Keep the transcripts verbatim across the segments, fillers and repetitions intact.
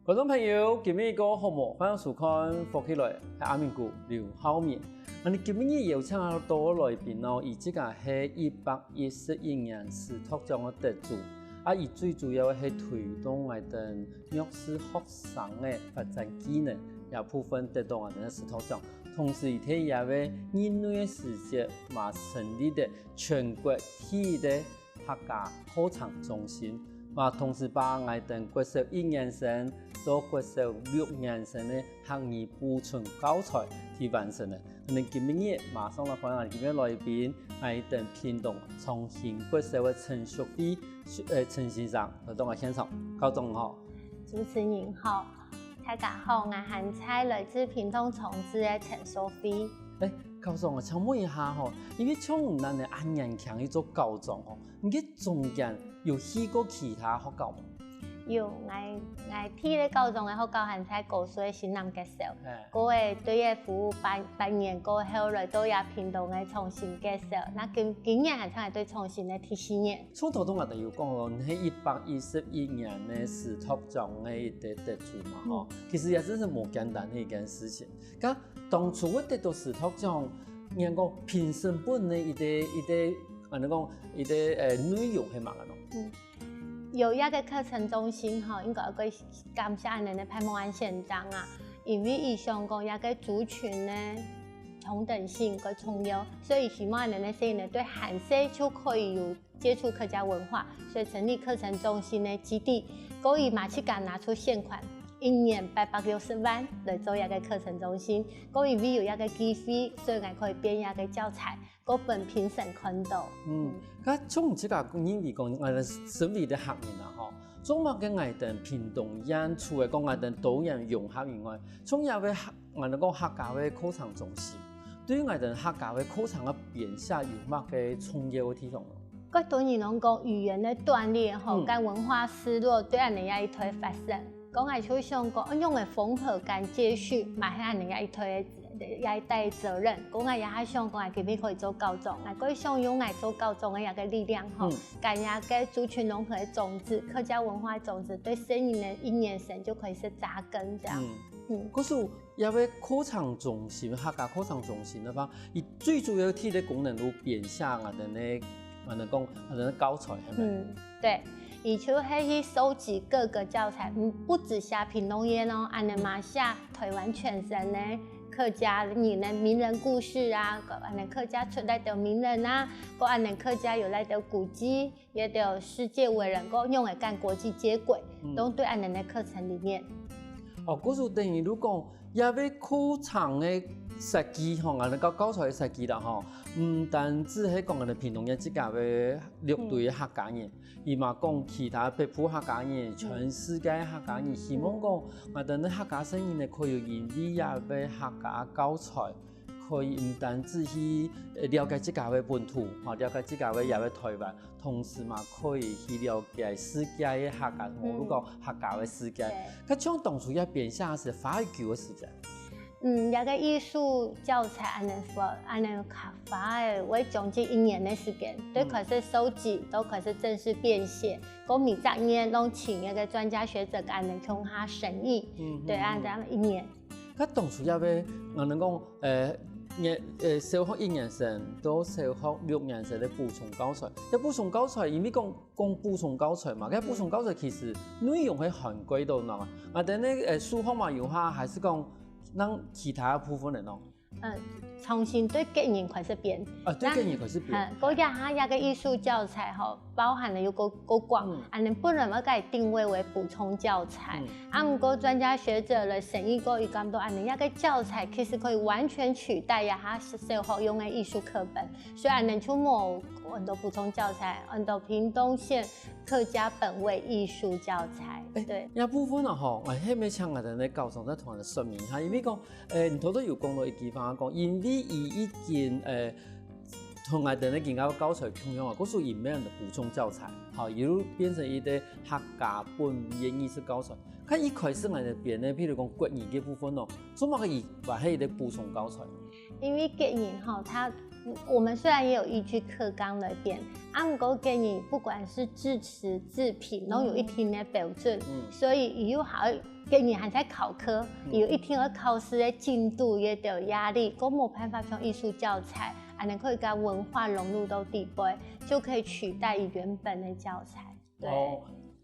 觀眾朋友，今晡日過好無？歡迎收看《福氣來》，𠊎阿明哥劉浩明。𠊎等今晡日邀請到來賓哦，佢自家係一百一十一年師托獎个得主，啊，佢最主要係推動𠊎等弱勢學生个發展技能，這部分得到𠊎等个師托獎。同時，佢在這个任內个時節，嘛成立了全國第一个 客家課程中心，嘛同時把𠊎等國小一年生到國小六年生个客語補充教材去完成了。𠊎等今晡日馬上來歡迎𠊎等今晡日來賓，𠊎等屏東長興國小个陳淑妃，呃，陳先生來到𠊎現場。校長好。主持人好，大家好，𠊎還在來自屏東長治个陳淑妃。欸，校長啊，請問一下吼，因為像你恁樣恁年輕去做校長吼， 你个中間有去過其他學校無？有，𠊎，𠊎第一个校長个學校還在高樹个新南國小，欸。過後對佢服務半，半年過後，來到這屏東个長興國小。該今，今年還正來到長興个第四年。像頭先𠊎等有講咯，你係一百一十一年个師托獎个一个得主嘛，吼。嗯。其實也真係無簡單个一件事情。該當初會得到師托獎，應該講評審本个一个，一个 恁樣講，佢个，呃，內容係麼个呢？嗯，有這个課程中心吼，應該愛感謝𠊎等个潘孟安縣長啊，因為佢想講這个族群个同等性个重要，所以希望𠊎等个細人仔對還細就可以有接觸客家文化，所以成立課程中心个基地，過後佢嘛自家拿出現款，一年八百六十萬來做這个課程中心，過後因為有這个機會，所以𠊎可以編這个教材， 過分評審看到。嗯，該像你自家認為講，𠊎等身為个客人啊，吼，做麼个𠊎等屏東縣除了講𠊎等多元融合以外，像這个客，𠊎等講客家个課程中心，對於𠊎等客家个課程个編寫有麼个重要个地方呢？該當然攏講語言个斷裂吼，嗯。跟文化失落對𠊎等這一代發生。 講𠊎就想講，恁樣个縫合跟接續，嘛係𠊎等這一代，這一代責任。講𠊎也還想講，𠊎今晡日可以做校長，𠊎過想用𠊎做校長个這个力量吼，嗯。跟這个族群融合个種子、客家文化个種子，對細人仔一年生就開始扎根這樣。嗯。嗯。可是這个課程中心，客家課程中心个話，佢最主要个功能就編寫𠊎等个，𠊎等講，𠊎等个教材，係無？嗯。 對，佢就係去收集各个教材，嗯，不只寫屏東縣哦，恁樣嘛寫台灣全省个客家人个名人故事啊，過恁樣客家出來个名人啊，過恁樣客家有來个古蹟，也有世界偉人，過用來跟國際接軌，嗯。都對恁樣个課程裡面。哦，故所等於如果 這个課程个設計吼，𠊎等教，教材个設計啦吼，毋單止係講𠊎等屏東縣自家个六堆个客家人，嗯。佢嘛講其他北部客家人，嗯。全世界个客家人，希望講𠊎等个客家細人仔可以因為這个客家教材，可以毋單止去，呃，了解自家个本土，吼，了解自家个這个台灣， 同時嘛可以去了解世界个客家，嗯。無論講客家个世界。對。該像當初這編寫係花幾久个時間？嗯，這个藝術教材恁樣花，恁樣花了會將近一年个時間，對，嗯。開始收集，到開始正式編寫，過每隻月攏請一个專家學者跟恁樣共下審議，嗯，對，嗯，恁樣一年。 該當初這个，𠊎等講，呃，一，呃，小學一年生到小學六年生个補充教材，這補充教材，因為講，講補充教材嘛，該補充教材其實內容係涵蓋到哪啊？𠊎等个，呃，數學嘛有哈，還係講，該其他部分个呢？嗯，重新對個人開始編。啊，對個人開始編。嗯，過這下這个藝術教材吼， 包含了有夠，夠廣，嗯。恁樣本來𠊎个定位為補充教材，嗯。啊，毋過專家學者來審議過，佢感到恁樣，這个教材其實可以完全取代這下小學用个藝術課本，所以恁樣就無恁多補充教材，恁多屏東縣客家本位藝術教材，欸，對。這部分啊吼，𠊎係毋係請𠊎等个校長再同𠊎等說明一下，因為講，欸，你頭頭有講到一句話講，因為佢已經，欸， 同𠊎等个今个教材共樣啊，故所佢毋係補充教材，吼，佢就變成一个客家本位个藝術教材。該一開始𠊎等編个，譬如講國語个部分咯，做麼个佢還係一个補充教材？因為國語吼，佢我们虽然也有依据课纲来编，啊，毋过建议不管是字词、字品，都有一定的标准，嗯。所以以后好建议还在考科，嗯。有一定要考试的进度也得有压力，都没办法用艺术教材，还能够跟文化融入到底背，就可以取代原本的教材。对。哦，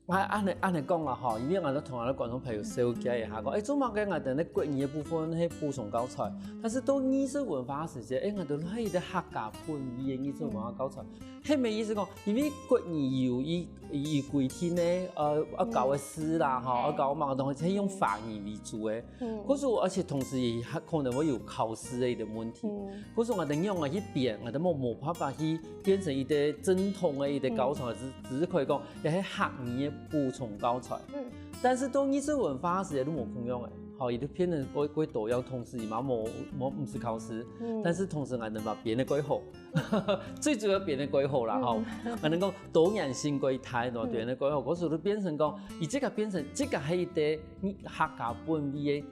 啊，恁呢，恁呢講啊吼，因為𠊎兜同𠊎兜觀眾朋友紹介一下，講，誒，做麼个𠊎兜个國語个部分係補充教材，但是到藝術文化个時節，誒，𠊎兜係一個客家本位个藝術文化教材，係麼个意思講？因為國語有一，有規定呢，呃，要教个字啦，吼，要教麼个東西，係用華語為主个。可是而且同時也還可能會有考試个一個問題。可是𠊎兜仰般去編，𠊎兜無，無辦法去變成一個正統个一個教材，只，只是可以講 也係客語个補充教材。嗯。但是到藝術文化个時節，就無共樣个，吼，佢就變成過，過多樣，同時佢嘛無，無，毋使考試，但是同時𠊎兜嘛編得過好，最主要編得過好啦，吼。𠊎兜講多元性過大，對，編得過好，故所就變成講，佢這個變成，這個係一個客家本位个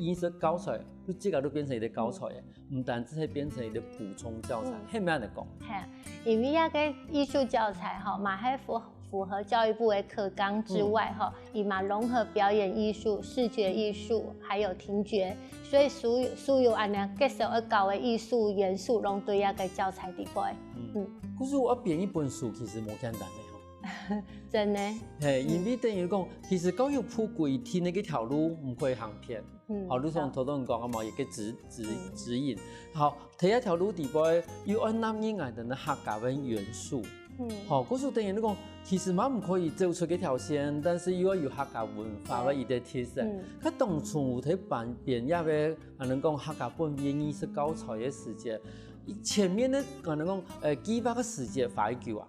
藝術教材，就這個就變成一個教材个。 毋單淨係變成一個補充教材，係毋係恁呢講？係，因為這個藝術教材吼，嘛係符，符合教育部个課綱之外吼，佢嘛融合表演藝術、視覺藝術，還有聽覺，所以所有，所有恁呢介紹愛教个藝術元素，攏對這個教材底背。嗯。故所愛編一本書其實無簡單个吼。真个。係，因為等於講，其實教育部規定个該條路毋可以行偏。 嗯，好，就像頭先講个嘛，一個指，指，指引。好，第一條路底背又愛納入𠊎兜个客家个元素。嗯。好，故所等於你講，其實嘛毋可以走出這條線，但是又要有客家文化个一個特色。嗯。佢當初在編，編這個，啊，能講客家本位个藝術教材个時節，前面个，啊，能講，呃，計劃个時節花幾久啊？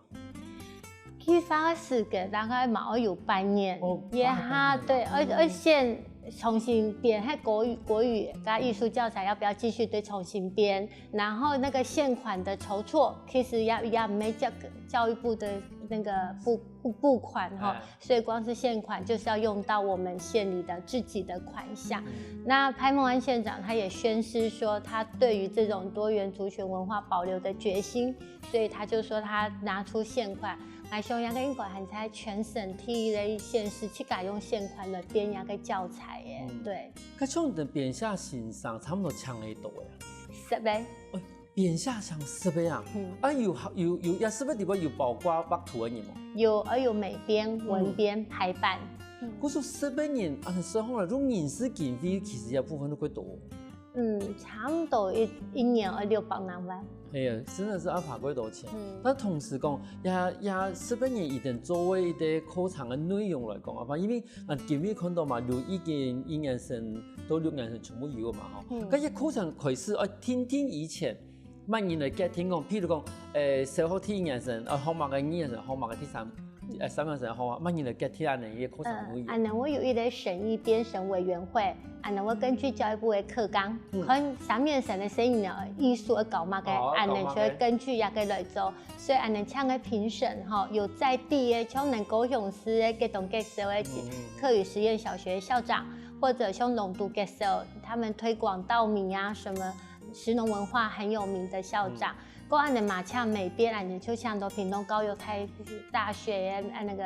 計劃个時間大概嘛愛有半年，哦，也哈，花半年。對，愛，愛先重新編，還國語，國語跟藝術教材要不要繼續再重新編？然後那個現款的籌措，其實也，也毋係教，教育部的那個部，部，部款哈，哎。所以光是現款就是要用到我們縣裡的自己的款項。嗯。那潘孟安縣長他也宣示說，他對於這種多元族群文化保留的決心， 所以他就說他拿出現款，𠊎想這個應該還在全省第一个縣市，自家用現款來編這個教材耶。嗯。對。該像你等編寫先生差不多請幾多个啊？十个。哎，編寫請十个啊？嗯。啊，有，有，有，這十个底背有包括畫圖个人無？有，還有美編、文編、排版。嗯。故所十个人，啊，算好了，用人事經費其實這部分都幾多。 嗯，差不多一，一年愛六百零萬。哎呀，真的是愛花過多錢。嗯。但同時講，也，也十个人佢等做个一個課程个內容來講啊，因為，啊，今日看到嘛，有已經一年生到六年生全部有个嘛，吼。嗯。該些課程開始愛定定以前，麼人來決定講，譬如講，誒，小學第一年生，啊，學麼个，二年生，學麼个，第三，呃，三年生，學麼个，麼人來決定恁呢，一個課程內容。嗯，恁呢會有一個審議編審委員會， 恁呢會根據教育部个課綱，嗯。看三年生个細人仔藝術愛教麼个，哦，恁呢就會根據這個來做。愛教麼个。所以恁呢請个評審吼，有在地个，像能高雄市个這種介紹个，嗯，嗯，嗯。客語實驗小學校長，或者像龍都介紹，他們推廣稻米啊什麼，食農文化很有名的校長。嗯。 過恁呢嘛請美編，恁呢就請到屏東教育大，大學个，呃，那個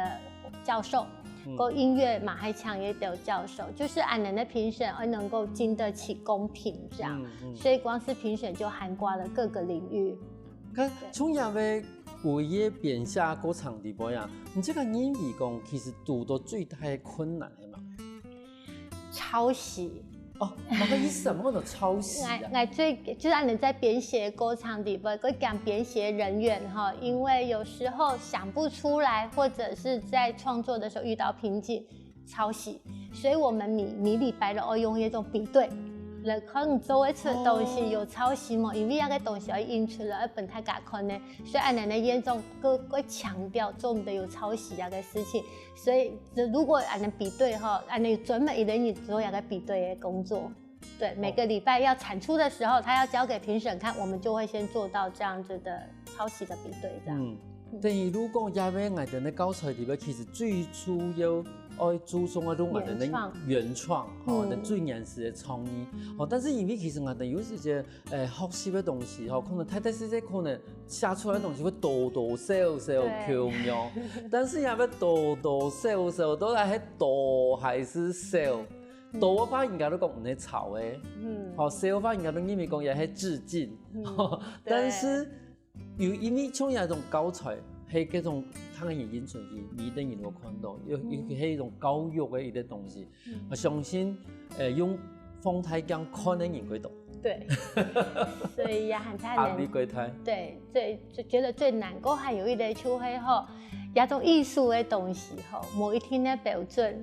教授，嗯。過音樂嘛還請一個教授，就是恁呢个評審，呃，能夠經得起公評這樣。嗯，嗯。所以光是評審就涵蓋了各個領域。該，對。從這个歸個編寫過程底背啊，你自家認為講，其實堵到最大个困難係麼个？抄襲。 哦，麼个意思啊？麼个叫抄襲啊？𠊎，𠊎最，就是恁呢在編寫過程底背，會驚編寫人員吼，因為有時候想不出來，或者是在創作的時候遇到瓶頸，抄襲。所以我們每，每禮拜都愛用一種比對，來看你做个出東西有抄襲無，哦。因為該個東西愛印出來，愛分大家看呢。所以恁呢个院長會，會強調做毋得有抄襲啊个事情。 所以，就如果恁呢比對吼，恁呢專門一個人做一個比對个工作。對，哦。每個禮拜要產出的時候，他要交給評審看，我們就會先做到這樣子的抄襲的比對，這樣。嗯，嗯。等於如果這个𠊎兜个教材裡背，其實最主要愛注重个就𠊎等个原創，吼，嗯。最原始个創意。吼，但是因為其實𠊎等有時節，誒，學習个東西，吼，可能大大細細可能寫出來个東西會多多少少共樣，但是也會多多少少，到底係多還係少？多个話應該都講毋係抄个，嗯。吼，少个話應該都認為講也係致敬。嗯，吼，但是 有，因為像這種教材，係這種當然已經存在，每一個人都看到，尤，嗯。尤其係一種教育个一個東西。嗯。𠊎相信，呃，用放大鏡看个人會多。對。所以也很大壓力會大。對，最，最，覺得最難過還有一個就係吼，這種藝術个東西吼，無一定个標準。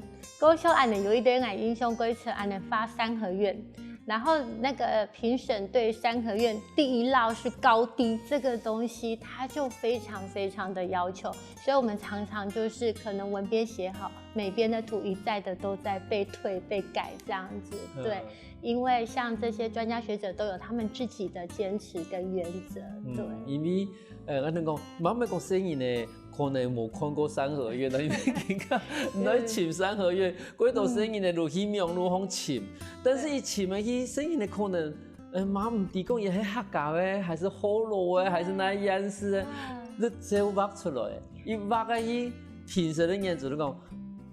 故所恁樣有一點𠊎印象最深，恁樣畫三合院，然後那個評審對三合院第一道是高低這個東西，他就非常非常的要求，所以我們常常就是可能文編寫好，美編的圖一再的都在被退被改這樣子，嗯。對，因為像這些專家學者都有他們自己的堅持跟原則，嗯，對。因為，呃，恁樣講，慢慢講生意呢， 可能無看過三合院啦，因為人家毋愛尋三合院，嗯。幾多細人仔就去網路項尋，但是佢尋个去，細人仔可能，呃，嘛毋知講佢係客家个，還是學老个，還是哪縣市个，嗯。就照畫出來。佢畫个去，評審个人就講，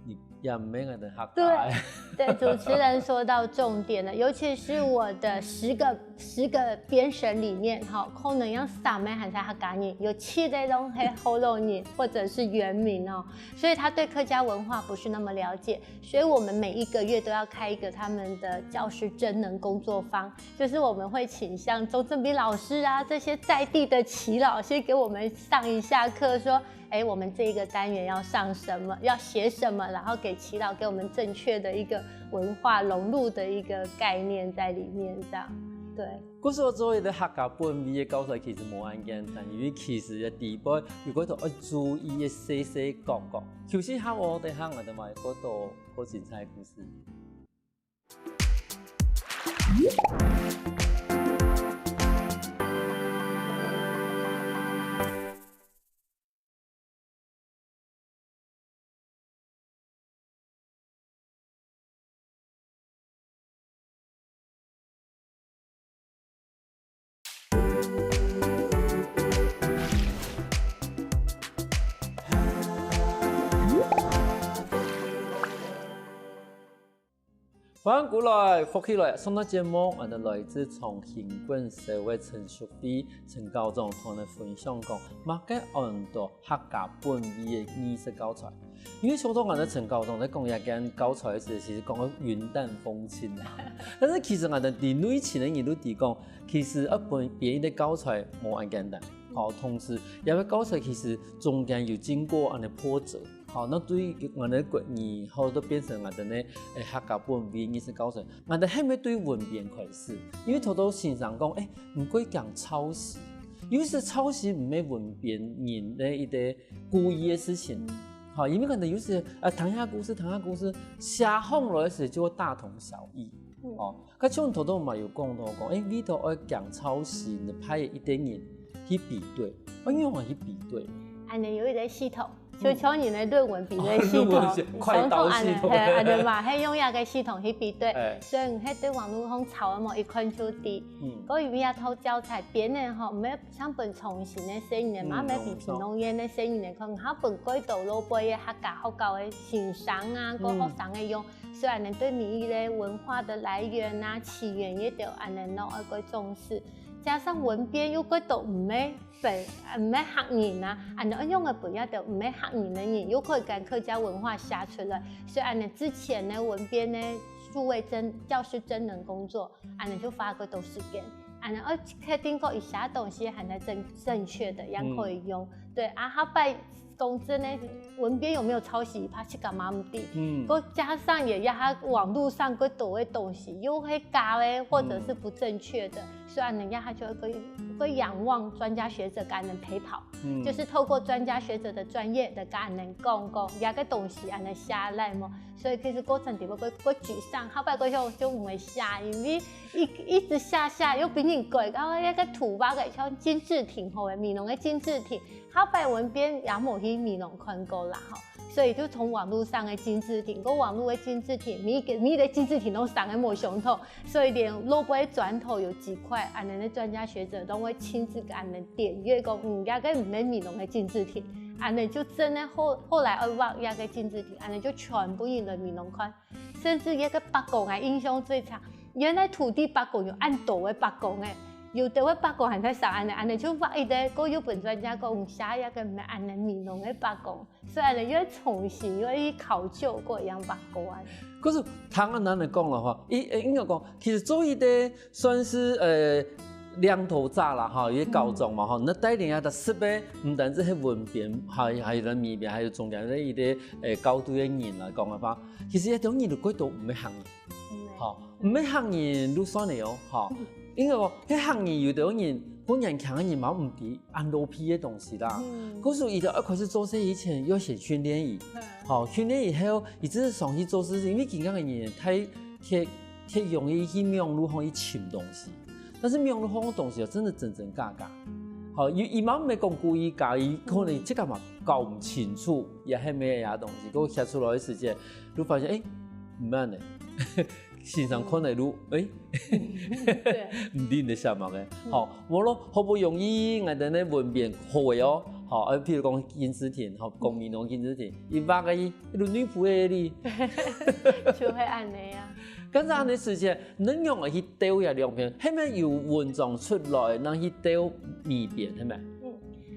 你也毋係𠊎等客家个。對，對，主持人說到重點了，尤其是我的十個 十個編審裡面，吼，可能有三個還係客家人，有七個攏係學老人或者是原民哦，所以他對客家文化不是那麼了解，所以我們每一個月都要開一個他們的教師真人工作坊，就是我們會請像鍾正斌老師啊，這些在地的耆老先給我們上一下課，說， 哎，我們這一個單元要上什麼，要寫什麼，然後給耆老給我們正確的一個文化融入的一個概念在裡面，這樣，對。故所做一個客家本位个教材其實無恁簡單，因為其實个底背有幾多愛注意个細細角角。休息下，𠊎等下𠊎等嘛有幾多好精彩个故事。 歡迎過來，福氣來！上到節目，𠊎等來自長興本社个陳淑慧陳校長同𠊎等分享講，麼个安到客家本位个藝術教材。因為想到𠊎等陳校長在講這件教材个時，其實講到雲淡風輕啊。但是其實𠊎等在內情个人都知講，其實愛編一個教材無恁簡單。好，同時，這個教材其實中間有經過恁樣波折。 好，該對𠊎等个國語，好，都變成𠊎等个，誒，客家本位藝術教材。𠊎等還無對文編開始，因為頭頭先生講，誒，毋過講抄襲，有時抄襲毋係文編人个一個故意个事情。好，因為𠊎等有時，啊，聽下故事，聽下故事，寫好來个時就會大同小異。嗯。哦， 該像頭頭嘛有講到講，誒，為著愛驚抄襲，你派一個人去比對，愛仰般去比對？恁樣有一個系統，就像人个論文比對系統，哦，論文系，快刀系統。相同恁樣，嘿，恁樣嘛，嘿，用這個系統去比對，哎。所以你係對網路上抄个無，一看就知。嗯。所以這套教材編个吼，毋係像分長興个細人仔，嗯，嘛，毋係分屏東縣个細人仔看，佢分幾多老輩个客家學校个先生啊，嗯。个學生个用， 所以恁樣對每一個文化个來源啊、起源，也都恁樣攏愛過重視。加上文編又過多毋係本，毋係客人啊，恁樣用个本也都毋係客人个人，又可以將客家文化寫出來。所以恁樣之前呢，文編呢，數位真，教師真人工作，恁樣就花過多時間。恁樣愛確定講佢寫東西還係正，正確个，也可以用。嗯。對，啊，後擺 講真个，文編有沒有抄襲，怕自家嘛毋知。嗯。再加上也這下網路上過多个東西，又係假个，或者是不正確的，嗯。所以恁樣這下就會，會仰望專家學者共恁陪跑，嗯。就是透過專家學者的專業來共恁講講，這個東西恁樣寫來無。所以其實過程裡背過，過沮喪，後擺過後就毋會寫，因為一，一直寫寫又分人改，然後那個圖畫个像金志挺吼，美濃个金志挺， 後擺文編也無去美濃看過啦吼，所以就從網路上个禁字亭，過網路个禁字亭，每一個每一個禁字亭都生个無相同，所以連蘿蔔磚頭有幾塊，恁樣个專家學者都會親自个恁樣點閱講，嗯，這個毋係美濃个禁字亭，恁樣就真个後後來愛畫這個禁字亭，恁樣就全部人來美濃看。甚至一個伯公啊，印象最深，原來土地伯公有恁多个伯公欸，有的个伯公還在生恁樣，恁樣就畫一個，過又分專家講，寫一個毋係恁樣美濃个伯公，所以恁樣又重新又去考究過一樣伯公啊。可是聽恁樣講个話，應應該講，其實做一個算是呃領頭者啦哈，一個校長嘛哈，那帶領啊，特別毋單止係文編，還還有人美編，還有中間个一個呃校對个人來講个話，其實這種人就過多毋係行業。好，毋係行業就算了哦，好，應該講，係行業有兜人，本人強个人嘛毋知恁多皮个東西啦。故所佢兜愛開始做事以前，要先訓練佢，好，訓練以後，佢正上去做事情，因為今个人太太太容易去網路上去尋東西，但是網路上个東西哦，真的真真假假。好，佢佢嘛毋係講故意假，佢可能自家嘛搞毋清楚，也係咩呀東西，結果寫出來个時間，就發現，哎，毋係呢。 先生看个路，哎，毋知你寫麼个。好，無咯，好不容易𠊎兜个文編好个哦，好，啊，譬如講禁字亭，好，講美濃禁字亭，佢畫个一路內埔个哩，就會恁樣啊。但是恁樣時間，恁樣去鬥這兩篇，係毋係有文章出來，能去鬥美編，係毋係？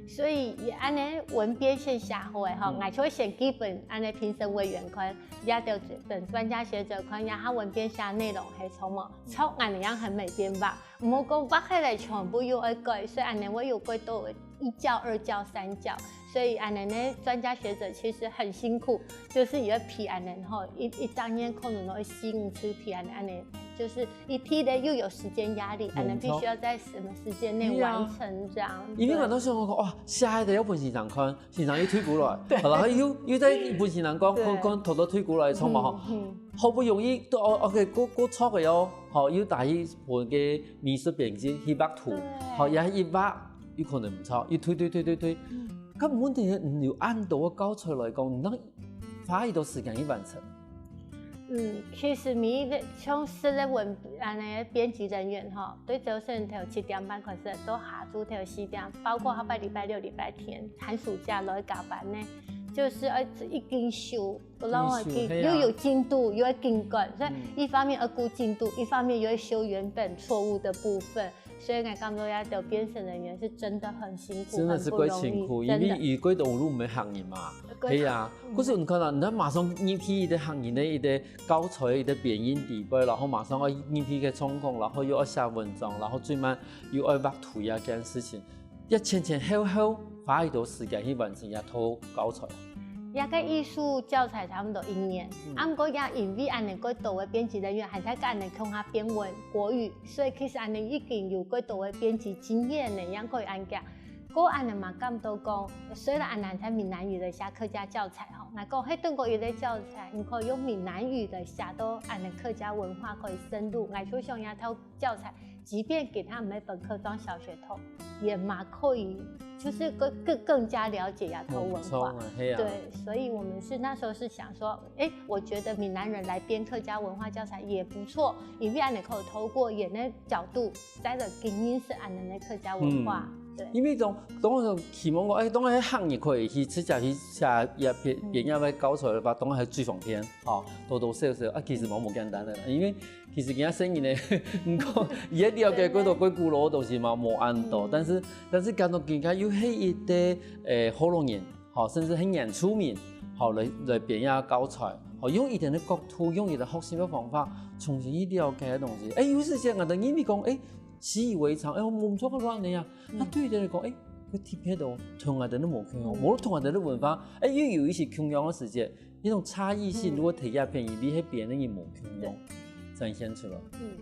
所以恁樣文編先寫好个吼，𠊎就會先寄分恁樣評審委員看，也就分專家學者看，也下文編寫內容係著無，著恁樣樣很美編吧。毋好講畫下來全部又愛改，所以恁樣會有改到一校、二校、三校。所以恁樣呢，專家學者其實很辛苦，就是也要批恁樣吼，一一單元可能都會四五次批恁樣，恁樣就是一批的又有時間壓力，恁樣必須要在什麼時間內完成這樣。因為很多時候講，哇，寫个要分先生看， 先生又退過來，然後又又再分先生講，講講偷偷退過來，著無吼？好不容易都哦，OK，過過著个哦，好，又打去分个美術編輯去畫圖，好，也一畫又可能毋著，又退退退退退。該問題係，你有恁多个教材來講，你能花幾多時間去完成？ 嗯，其實每一個像係个文恁樣編輯人員吼，對朝晨頭七點半開始，到下晝頭四點，包括下擺禮拜六、禮拜天、寒暑假來加班呢，就是愛一邊修，不然我緊又有進度又愛緊趕，所以一方面愛顧進度，一方面又愛修原本錯誤的部分。 所以𠊎感覺這兜編審人員是真的很辛苦，真的是怪辛苦，因為佢過多路毋係行業嘛，係啊。可是你看啊，你馬上入去一個行業个一個教材、一個編輯底背，然後馬上愛入去个狀況，然後又愛寫文章，然後最慢又愛畫圖啊，這件事情，也前前後後花幾多時間去完成這套教材。 這個藝術教材差不多一年，啊毋過也因為恁樣，過多个編輯人員還在跟恁樣共下編文國語，所以其實恁樣已經有過多个編輯經驗呢，正可以恁樣。過恁樣嘛感到講，雖然恁樣在閩南語來寫客家教材吼，𠊎講係中國語个教材，你可以用閩南語來寫到恁樣客家文化可以深入，𠊎就想這套教材，即便佢等毋係分科，上小學堂，也嘛可以，就是更更更加了解這套文化。無錯啊，係啊。對，所以我們是那時候是想說，哎，我覺得閩南人來編客家文化教材也不錯，因為恁樣可以透過佢等个角度，再來更認識𠊎等个客家文化。對。因為當當然希望講，哎，當然行業可以去直接去寫也編編這個教材个話，當然係最方便，吼，多多少少啊，其實嘛無簡單个啦，因為 其實今下細人呢，毋過佢个了解過多過古老个東西嘛，無恁多。但是但是感覺今下又係一個誒學老人，吼，甚至係原住民，吼，來來編這教材，吼，用佢等个角度，用佢等學習个方法，重新去了解个東西。誒，有時間𠊎等認為講，誒，習以為常，誒，我們做个亂个呀。那對佢等來講，誒，佢特別个，同𠊎等都無共樣，無同𠊎等个文化，誒，又有一些共樣个時間。 一種差異性，如果提下便宜，你係別人个無共樣展現出來。嗯，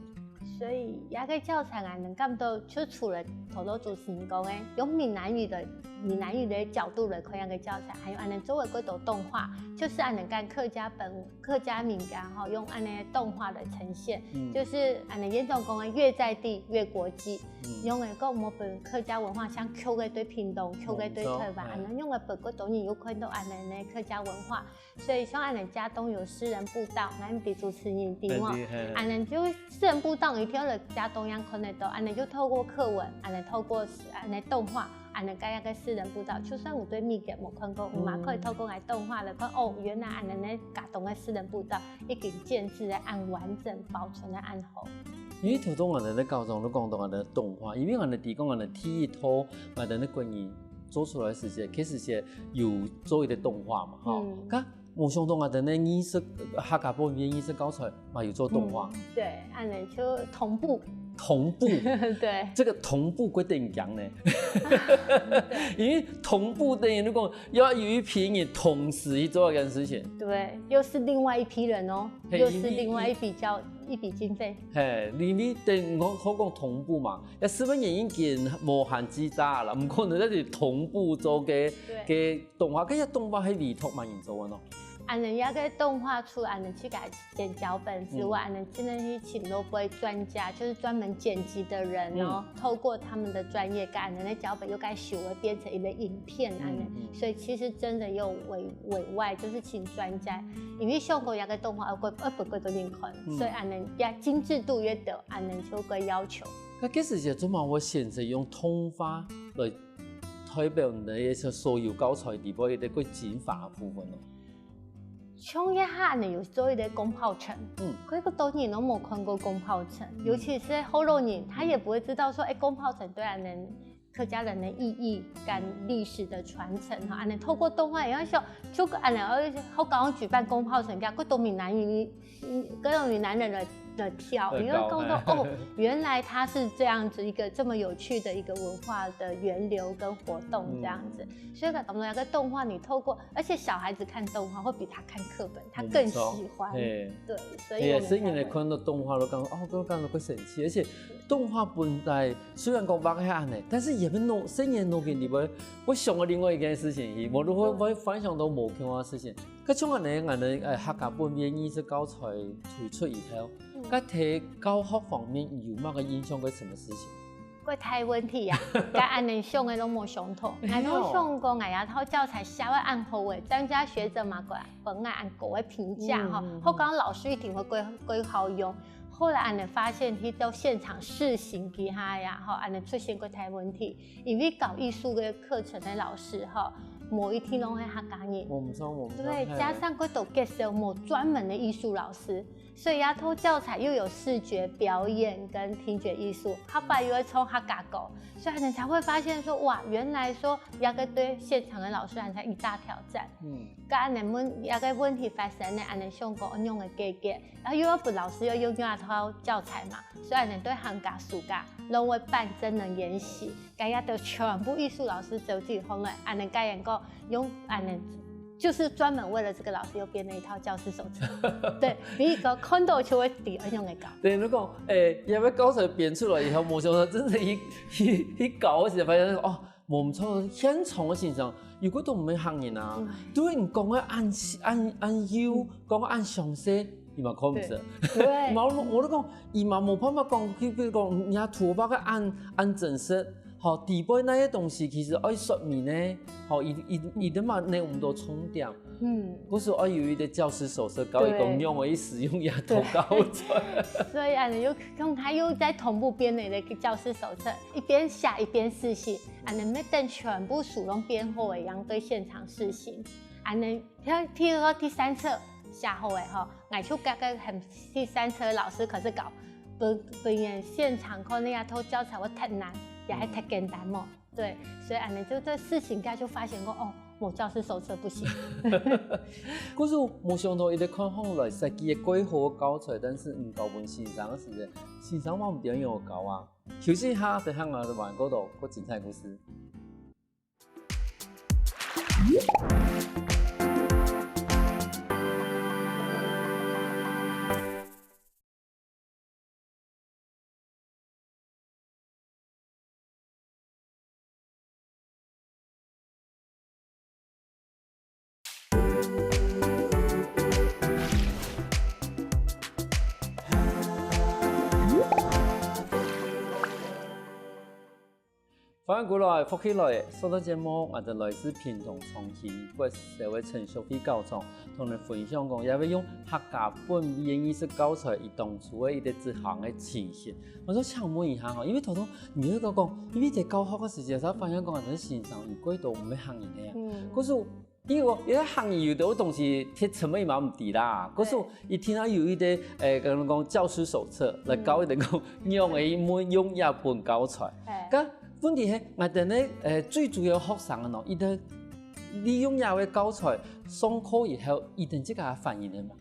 所以這個教材啊，𠊎等感到就除了頭頭主持人講个，用閩南語來閩南語个角度來看這個教材，還有恁仔做个幾多動畫，就是恁仔跟客家本客家民間吼，用恁仔動畫來呈現，嗯，就是恁仔嚴重講个越在地越國際，嗯，用个講無分客家文化像曲个對屏東，曲个對台灣，無錯，恁仔用个分幾多人有看到恁仔个客家文化。 所以像恁仔佳冬有私人步道，𠊎毋知主持人知無？恁仔就私人步道，你跳了佳冬樣看得到，恁仔就透過課文，恁仔透過恁仔動畫，恁仔蓋一個私人步道，就算有對美國無看過，嘛可以透過𠊎動畫來看，哦，原來恁仔佳冬个私人步道已經建置个恁完整，保存个恁好。因為頭先𠊎兜个校長都講到𠊎兜个動畫，因為𠊎兜提供𠊎兜第一套𠊎兜个國語 做出來个時節，其實係有做一個動畫嘛，吼。嗯。該無想到𠊎兜个藝術，客家本位藝術教材嘛有做動畫。嗯，對，恁仔就同步。同步。對。這個同步幾得人驚呢。對。因為同步等於如果要有一批人同時去做一件事情。對，又是另外一批人哦，嘿，又是另外一筆交，一筆經費。嘿，因為等於講同步嘛， 也係分原因佢無限制大啦，毋過呢，這係同步做个，對，个動畫，該个動畫係委託麼人做个呢？恁仔這個動畫除了恁仔自家寫腳本之外，嗯，恁仔真个去請到位專家，就是專門剪輯的人哦，嗯，透過他們的專業，將恁仔个腳本又再修，變成一個影片恁仔。嗯，嗯。所以其實真的有委，委外，就是請專家，因為像講這個動畫，要過，要分幾多人看，嗯，所以恁仔也精緻度越高，恁仔就會要求。 該其實係做麼个會選擇用動畫來代表你个所有教材裡背个精華个部分呢？像這下呢，有做一個攻炮城，嗯，可是當然都沒有看過攻炮城，嗯，尤其是學老人，他也不會知道說，哎，攻炮城對恁仔客家人的意義跟歷史的傳承哈。恁仔透過動畫也要想，就恁仔，好，好舉辦攻炮城，這樣，過多閩南語 嗯，各種閩南人的，的跳，你會看到，哦，原來它是這樣子一個這麼有趣的一個文化的源流跟活動這樣子。嗯。所以感覺那個動畫你透過，而且小孩子看動畫會比他看課本，他更喜歡。嗯，沒錯。嘿。對，所以我們才會，嘿，細人仔看到動畫都感覺，哦，都感覺會生趣，而且動畫本來雖然講畫个恁仔，但是也會腦，細人仔腦筋裡背會想到另外一件事情去，無就會，會幻想到無共樣个事情。 該像恁仔，𠊎兜，呃，客家本位藝術教材推出以後，嗯，該在教學方面有麼个印象个什麼事情？過大問題啊，該恁仔想个都無相同。哎喲。𠊎都想講，哎呀，這教材寫到恁好欸，專家學者嘛，過來分𠊎恁高个評價吼，嗯，嗯，嗯。好講老師一定會過，過好用。後來恁仔發現，去到現場試行幾下呀，吼，恁仔出現過大問題。 因為教藝術个課程个老師吼，無一定攏係客家人。無毋著，無毋著，對，嘿。加上過多介紹無專門个藝術老師，所以這套教材又有視覺表演跟聽覺藝術，後擺又會唱客家歌，所以他們才會發現說，哇，原來說這個對現場个老師來講一大挑戰。嗯。該恁仔問，這個問題發生呢，恁仔想講仰般个解決，然後又要分老師要用這套教材嘛，所以恁仔對寒假、暑假攏會辦真人研習。 該這兜全部藝術老師走起來，恁仔該人講用恁仔，就是專門為了這個老師又編了一套教師手冊。對，每一個看到就會知仰般來搞。等於講，欸，這個教材編出來以後，無想到真正去，去，去搞个時候，發現，哦，無毋著，現場个先生，有幾多毋係客人啊，嗯。對你講个恁，恁，恁幼，嗯。講个恁詳細， 佢嘛看毋識。對。對。佢嘛，𠊎，𠊎就講，佢嘛無辦法講，佢比如講，若圖畫个恁，恁真實，吼，底背那些東西其實愛說明呢，吼，佢，佢，佢都嘛拿毋到重點。嗯。故所愛有一個教師手冊，教佢講，對。仰般去使用這套教材。對。所以啊，你又，用他又再同步編了一個教師手冊，一邊寫一邊試行，啊，恁仔等全部書攏編好了，然後對現場試行，啊，恁仔，譬如說第三冊寫好了吼， 𠊎就該个喊第三冊老師，可是搞分，分人現場看該一套教材，會忒難，也係忒簡單無？嗯。對，所以恁仔就這事情，該就發現講，哦，無教師手冊不行。故所無想到，一直看好來設計个蓋好个教材，但是毋教分先生个時節，先生嘛毋知仰般教啊。休息一下，等下𠊎兜還過多，過精彩故事。歡迎歸來，福氣來！上段節目，𠊎兜來自屏東長興國小个陳淑慧校長，同你分享講，也會用客家本位个藝術教材，佢當初个一個執行个情形。𠊎想請問一下吼，因為頭頭你有講講，因為在教學个時節，才發現講，𠊎兜先生有幾多毋會客人个啊。嗯。可是因為哦，因為客人有兜東西，佢成本嘛毋低啦。可是，對。佢聽到有一個，誒，可能講教師手冊來教佢兜講，用个用這本教材。哎。該問題係，𠊎兜呢，誒，最主要學生个喏，佢兜利用這個教材上課以後，佢兜自家反應个嘛？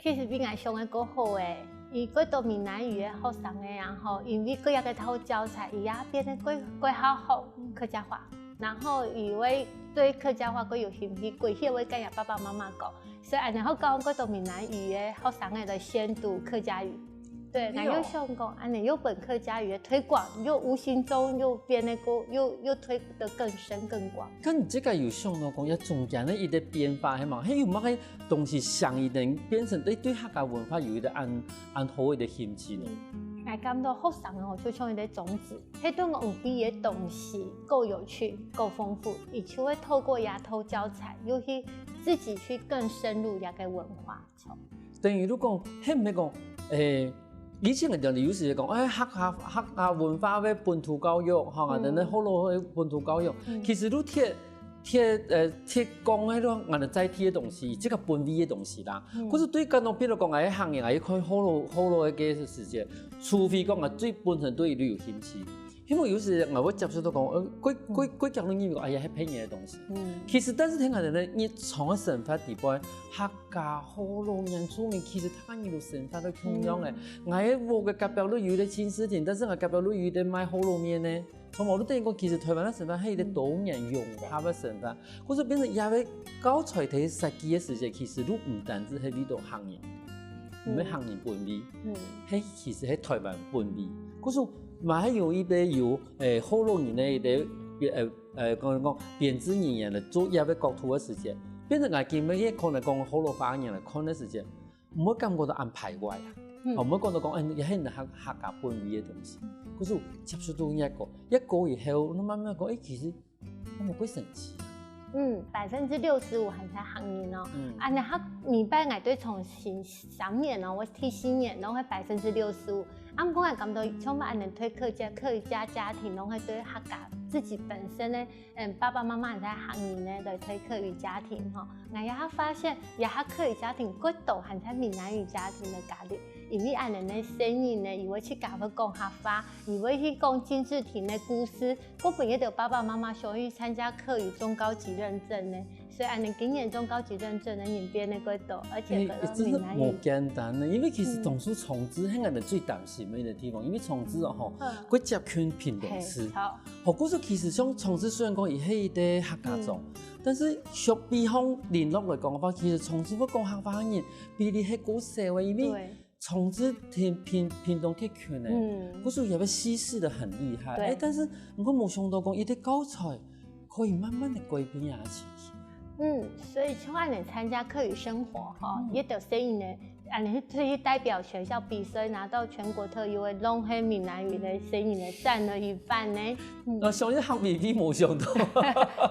其實比𠊎想个過好誒，有幾多閩南語个學生个啊吼，因為這個教材，佢也變得過，過好學客家話。 然後佢會對客家話過有興趣，過去會跟佢爸爸媽媽講。所以恁樣好講，過多閩南語个學生仔來先讀客家語。對，對哦。𠊎又想講，恁樣又分客家語个推廣，又無形中又變得過，又，又推得更深更廣。該你自家有想到講，這中間个一個變化，係無？係有麼个東西想佢兜變成對，對客家文化有一個恁，恁好个一個興趣呢？嗯，𠊎感覺學生哦，就像一個種子， 係對𠊎屋裡个東西夠有趣、夠豐富，佢就會透過這套教材，又去自己去更深入這個文化。等於如果，係毋係講，誒，以前个人有時講，誒，客家，客家文化个本土教育，吼，啊，嗯。等等學老个本土教育，嗯。其實都貼，貼，呃，貼講个咯，𠊎兜在地个東西，這個本位个東西啦。嗯。可是對𠊎來講，比如講，𠊎个行業，𠊎去看學老，學老个時節，除非講𠊎對本身對佢有興趣， 因為有時𠊎會接觸到講，呃，過，過，嗯。過幾多年講，哎呀，係別人个東西。嗯。其實，但是聽𠊎兜呢，日常个生活裡背，客家、學老、原住民，其實大家人都生活都共樣个。嗯。𠊎个屋个隔壁都有一個親子店，但是𠊎隔壁都有一個賣學老麵呢。從某種等於講，其實台灣个生活係一個多元融合个生活。嗯。 故所變成這個教材在設計个時節，其實都毋單止係為著客人，嗯。毋係客人本位，嗯。係其實係台灣本位。故所嘛還有一個有，誒，學老人个一個，誒，誒，講講編織人員來做這個角度个時節，變成𠊎今晡日可能講學老話人來看个時節， 毋會感覺到恁排外啊。嗯。哦，毋會感覺到講，哎，也係客，客家本位个東西。可是接觸到這個，這個以後，你慢慢講，哎，其實，哎，蠻神奇。嗯，百分之六十五還係客人哦。嗯。啊，然後每擺𠊎對從新三年哦，𠊎第四年，然後百分之六十五。啊，毋過𠊎感覺像恁樣對客家，客家家庭，然後對客家自己本身个 嗯，爸爸媽媽還係客人呢，來推客語家庭吼。𠊎也發現，這下客語家庭過多還係閩南語家庭个壓力，因為恁樣个細人呢，佢會去教會講客話，佢會去講金志廷个故事，過分一兜爸爸媽媽想要參加客語中高級認證呢。所以恁樣今年中高級認證个人變得過多，而且哎，哎，真的蠻簡單的，因為其實總是從之前个人最擔心个一個地方，因為從之哦吼，嗯，過接近屏東市。嘿，好。 好，故所其實像從事雖然講佢係一個客家庄，嗯，但是屬比方鄰落來講个話，其實從事會講客話个人比例係過少个，因為對，從事屏屏屏東地區呢，嗯，故所也會稀釋得很厲害。對，哎，但是毋過無想到講，一個教材可以慢慢的改變啊情形。嗯，所以像恁樣參加客語生活哈，嗯，也就所以呢， 恁樣出去代表學校比賽，拿到全國特優，會讓該閩南語个聲音呢佔了一半呢。嗯。𠊎相信客委會無想到。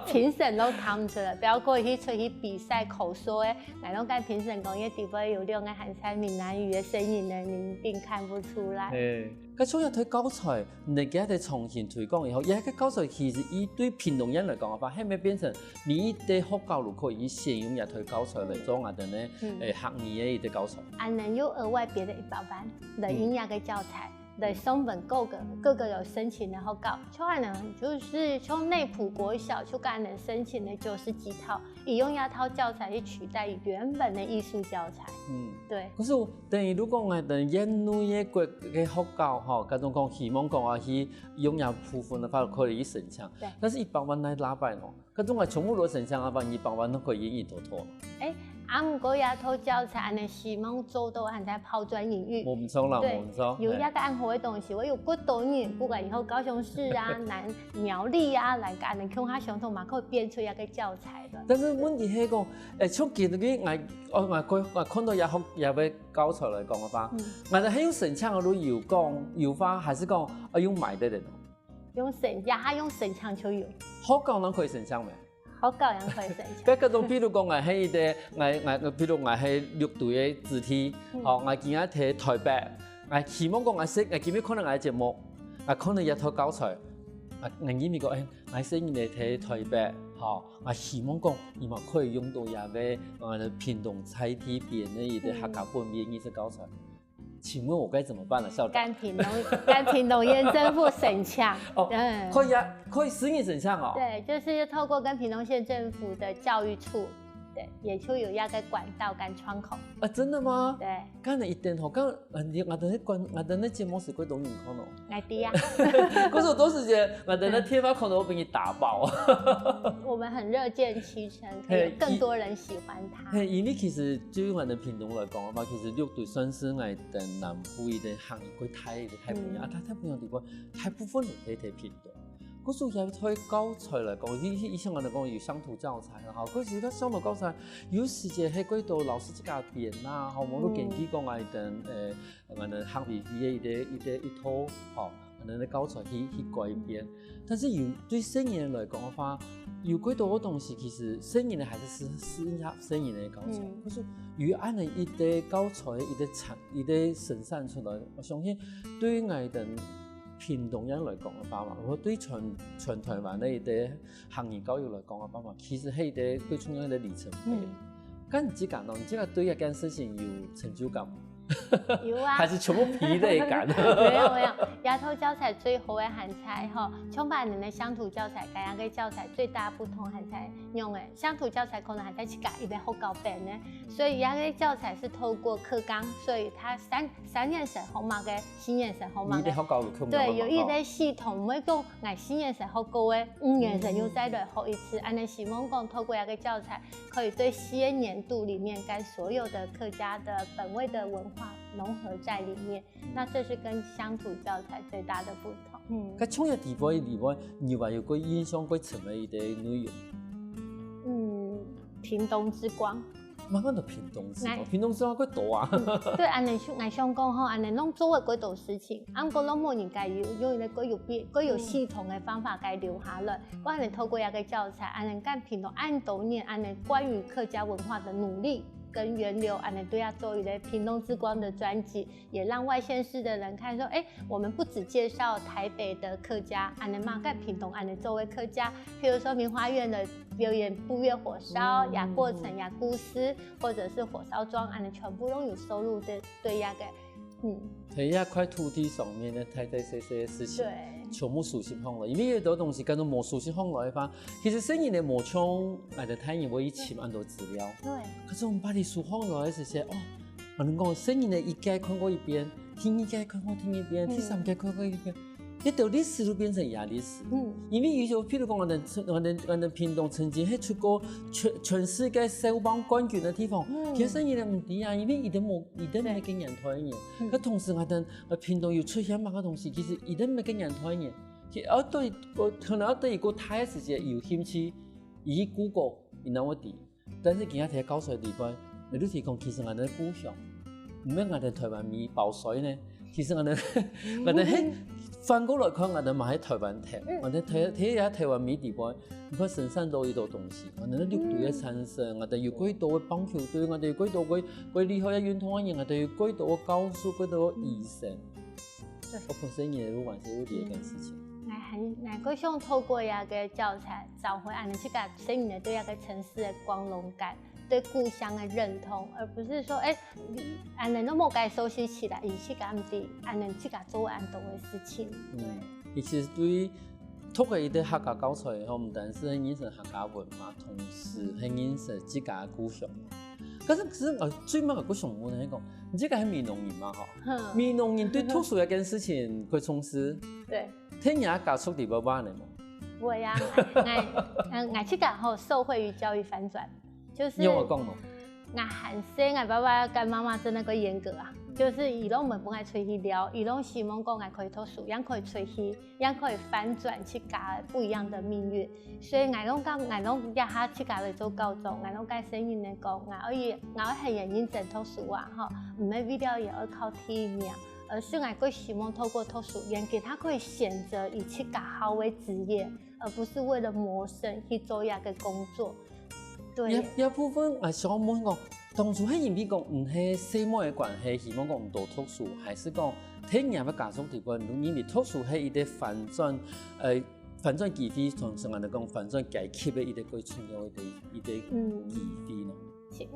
評審都看出來，包括去出去比賽口說个，𠊎攏跟評審講，這底背有兩個還在閩南語个聲音呢，你一定看不出來。嘿，該主要推教材，你今日重新推廣以後，這個教材其實佢對屏東縣來講个話，還沒變成 每一個學校都可以先用這套教材來做𠊎兜呢，嗯，誒，客語个一個教材。恁樣又額外別个一百萬來用這個教材，來送分各個，各個有申請个學校。像恁樣，就是像內埔國小，就恁樣申請个九十幾套，佢用這套教材去取代原本个藝術教材。嗯。對。可是等於如果𠊎兜縣內个各個學校吼，該種講希望講啊，去用這部分个話，可以去申請。對。但是一百萬來哪辦哦？ 該種啊，全部都申請啊，萬一百萬都可以贏一多多。誒，啊，毋過這套教材恁樣希望做到還在拋磚引玉。無毋著啦，對，無毋著。有這個恁好个東西，𠊎有幾多人，不管以後高雄市啊、南苗栗啊，來跟恁樣共下相同嘛，可以編出一個教材个。但是問題係講，誒，像今日个𠊎，哦，𠊎看，𠊎看到這學，這個教材來講个話，嗯，𠊎兜還有申請个都有講，有話還係講，啊，用買个人哦。用申，這下用申請就有。學校能可以申請無？學校也可以申請。該該種，比如講，𠊎係一個，𠊎𠊎，比如𠊎係六堆个子弟，嗯。吼，𠊎今日在台北，𠊎希望講，𠊎細，𠊎今日看到𠊎个節目，𠊎看到這套教材，𠊎𠊎認為講，哎，𠊎細人仔在台北，吼，𠊎希望講，佢嘛可以用到這個，呃，屏東在地編个一個客家本位个藝術教材。 請問我該怎麼辦呢，校長？跟屏東，跟屏東縣政府申請。哦，嗯。可以啊，可以私人申請哦。對，就是透過跟屏東縣政府的教育處，對，也就有一個管道跟窗口。啊，真的嗎？對。該恁樣一定吼，該，呃，你，𠊎等个管，𠊎等个節目係幾多人看哦？𠊎知啊。可是有多時間，𠊎等个電話可能會被你打爆。我們很樂見其成，可以有更多人喜歡它。嘿，因為其實對於𠊎等屏東來講个話，其實六堆算係𠊎等南部一個行業最大个一個大分野，嗯。啊，大，大分野地方，大部分人都在屏東。故所以在教材來講，以，以，以前𠊎等講有鄉土教材啦，吼，可是該鄉土教材，有時節係過多老師自家編啦，吼，無論根據講𠊎等，呃，𠊎等客委會个一個，一個，一套，吼， 恁樣个教材去，去改變。但是有，對細人來講个話，有幾多个東西，其實細人仔還係適，適合細人仔个教材。嗯。可是有恁樣一個教材，一個產，一個生產出來，𠊎相信對𠊎等屏東人來講个話嘛，或對全，全台灣个一個客語教育來講个話嘛，其實係一個最重要个里程碑。嗯。該你自家呢？你自家對這件事情有成就感無？ 有啊。還是全部疲累感？沒有，沒有，這套教材最好个還在吼，像𠊎等个鄉土教材，跟該個教材最大不同還在用个，鄉土教材可能還在自家一個學校編个，所以這個教材是透過課綱，所以佢三，三年生學麼个，四年生學麼个。你个學校有課綱嗎？對，有一個系統，每個 𠊎四年生學過个，五年生又再來學一次，恁樣希望講透過這個教材，可以對四年度裡面將所有的客家的本位的文化融合在裡面。那這是跟鄉土教材最大的不同。嗯。該創業底背裡背，你還有過印象過深个一個內容？嗯，屏東之光。 麼个安到屏東之光？𠊎屏東之光幾多啊？嗯，對，恁樣想，𠊎想講吼，恁樣攏做過幾多事情，啊，毋過攏無人家有，有一個過有編，過有系統个方法該留下來。𠊎恁樣透過這個教材，恁樣將屏東恁多年，恁樣關於客家文化的努力跟源流，恁樣對佢做一個屏東之光的專輯。 也讓外縣市的人看說，欸，我們不只介紹台北的客家，恁樣嘛，在屏東恁樣做个客家，譬如說明華園的表演步月火燒、嗯。呀過程、呀故事，或者是火燒莊，恁樣全部都有收錄在，對，這個，嗯。在這塊土地上面个大大細細个事情，對。全部收集起來，因為有兜東西假使無收集起來个話，其實細人仔無像𠊎等大人會去尋恁多資料。對。可是𠊎等把佢收起來个時節，哦， 𠊎等講，細人仔一屆看過一遍，第二屆看過第二遍，嗯。第三屆看過一遍，這兜歷史都變成佢个歷史。嗯。因為有時候，譬如講，𠊎等曾，𠊎等，𠊎等屏東曾經係出過全，全世界少棒冠軍个地方，嗯。其實細人仔毋知啊，因為佢等無，佢等毋係該年代个人。對。嗯。該同時，𠊎等，呃，屏東有出現麼个東西，其實佢等毋係該年代个人。其實，啊，對，𠊎可能愛等佢過大个時節有興趣，佢去Google，佢正會知。 但是今日在教材裡背，你就提供其實𠊎等个故鄉，毋係𠊎等台灣味包衰呢。其實𠊎等，𠊎等係反過來看，𠊎等嘛係台灣頭，嗯。𠊎等在，在這台灣味裡背，你看生產到幾多東西，𠊎等个六堆个產生，𠊎等有幾多个棒球隊，𠊎等有幾多个，个厲害个運動个人，𠊎等有幾多个教授，幾多个醫生。 對。𠊎本身也有完成有這件事情。嗯，𠊎還，𠊎過想透過這個教材，找回恁樣自家細人仔對這個城市个光榮感，對故鄉个認同，而不是說，欸，恁樣都無該收集起來，佢自家毋知，恁樣自家做恁多个事情。嗯，對。其實對於讀个一個客家教材以後，毋單是認識客家文化，同時還認識自家个故鄉。 可是，可是𠊎最尾𠊎想問个係講，你這個係美濃人嘛吼？嗯。美濃人對讀書這件事情會重視。對。在你个家族裡背會恁樣無？會啊，𠊎，𠊎，𠊎，𠊎自家吼受惠於教育翻轉，就是你有講無？𠊎還細，𠊎爸爸跟媽媽真的會嚴格啊，就是佢攏毋分𠊎出去尞，佢攏希望講𠊎可以讀書，也可以出去， 也可以翻轉自家不一樣的命運。所以𠊎攏講，𠊎攏這下自家來做校長，𠊎攏教細人仔講，𠊎愛，𠊎愛很認真讀書啊，吼，毋係為了也愛考第一名，呃，所以𠊎个希望透過讀書，讓佢可以選擇佢自家好个職業，而不是為了謀生去做一個工作。對。這，這部分𠊎想問講，當初係因為講毋係細妹个關係，希望講毋多讀書，還係講在你个家族裡背，因為讀書係一個翻轉，呃，翻轉機會，同時𠊎等講翻轉階級个一個最重要个一個機會呢？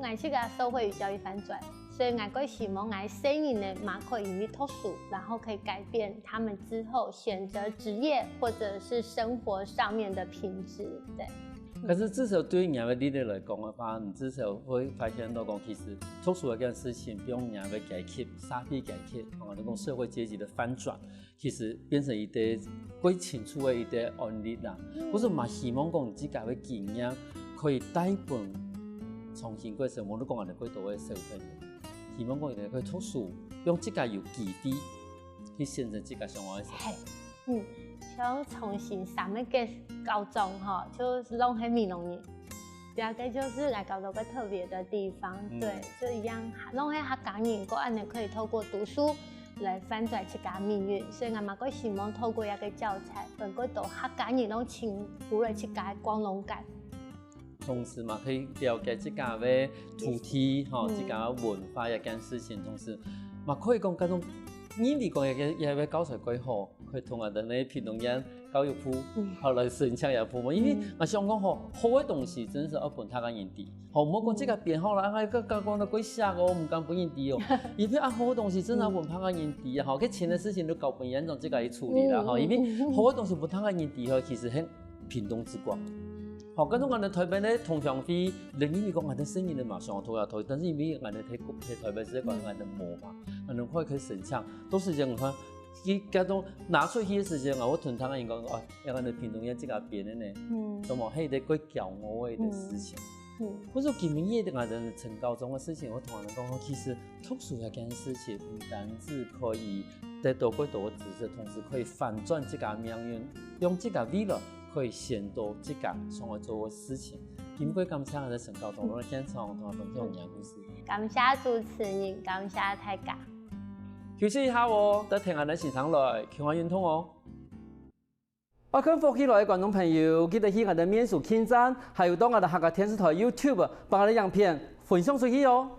𠊎自家社會有教育翻轉，所以𠊎个希望𠊎細人呢，嘛可以因為讀書，然後可以改變他們之後選擇職業或者是生活上面的品質。對。可是至少對你个歷練來講个話，你至少會發現到講，其實讀書這件事情，比如你个階級、社會階級，或者講社會階級的翻轉， 其實變成一個過清楚个一個案例啦。嗯。故所嘛希望講自家个經驗可以帶分重新過生，無論講𠊎等過多个小朋友，希望講佢等可以讀書，讓自家有機會去選擇自家想愛个生活。係，嗯，像重新三個高中吼，就攏係美濃人。 這個就係𠊎感到个特別个地方，嗯。對，就一樣，攏係客家人，過恁呢可以透過讀書來翻轉自家命運，所以𠊎嘛个希望透過這個教材，分過多客家人攏親近來自家个光榮感。同時嘛可以了解自家个土地，吼，嗯。自家个文化這件事情，同時嘛可以講，這種認為講這個，這個教材過好， 可以同𠊎等个屏東縣教育部，嗯。好來申請這部分，因為，嗯。𠊎想講吼，好个東西真係愛分大家人知。吼，莫講自家編好啦，哎，个，个講到過惜哦，毋敢分人知哦。因為啊，好个東西真係愛分大家人知啊，吼，該錢个事情都交分縣長自家去處理啦，吼，嗯，因為，嗯。好个東西分大家人知吼，其實係屏東之光。好，跟著𠊎等台北个同鄉會，人因為講𠊎等生意个嘛，想要投啊投，但是因為𠊎等在，在台北市个關係，𠊎等無嘛，𠊎等可以去申請，都是這樣看。 佢該種拿出去个時間啊，𠊎同大家人講，啊，這個屏東縣自家編个呢，嗯。什麼，係一個過驕傲个一個事情。嗯。嗯。故所今晡日𠊎等陳高中个事情，𠊎同𠊎等講，其實讀書這件事情，毋單止可以得到過多个知識，同時可以翻轉自家命運，讓自家未來可以選擇自家想愛做个事情。今晡日感謝𠊎等陳高中來現場同𠊎分享你个故事。感謝主持人，感謝大家。 休息一下哦，等下𠊎等先生來，共下運動哦。愛看福氣來个觀眾朋友，記得去𠊎等面書網站，還有到𠊎等客家電視台YouTube，幫𠊎等影片分享出去哦。